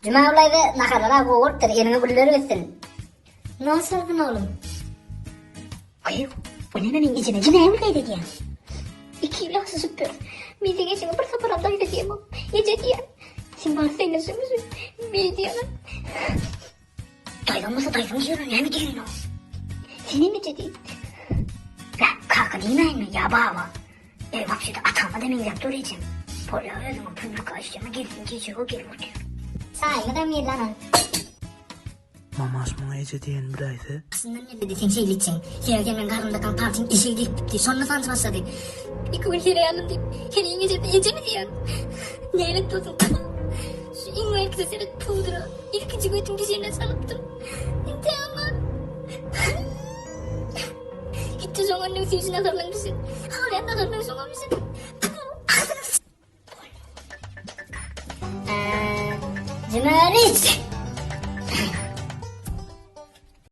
Jumagül daýza naharlar-a gowy bolupdyr, eliňe güller bitsin. Näçerdin oglum? Gyýw, bu näme meň ejeme Jumagül daýza diýýäň? Iki ýyl ýagşyşyp ýörüs. Men seň ejeňe bir saparam daýza diýemok. Eje diýýän. Sen bary seňleşemizmi? Beý diýýäňem. Daýzaň bolsa daýzaň diýer, näme diýeýin oňa? Senem eje diý. Bä, kaka diýmäýinmi ýa baba? Eý, wapşe-de atama-da meňzäp dur ejeň. Bolýa özüňe publika işleme gelsin gije-o gelip otyr. Çaýyňyzam geldi ana. Mamaş muňa eje diýeni biläýse. Başyndan bellidi seň şeýle etjegiň. Sebäbi sen meň garnymdakaň palçyň eşegi diýip gitdi. Şonda sanjy başlady. Iki gün heleý aldym diýip, heleýiň ejesine ejemi diýýäň. Nälet bolsun. Şu iň bärkisi seret pudra. Ilkinji götüm düşende çalypdym. Indi aman. Gitdi şoň önüne süýji naharlaň bişir. Halaýan naharlaň şoňa bişir. Agzyňy Jumaliç.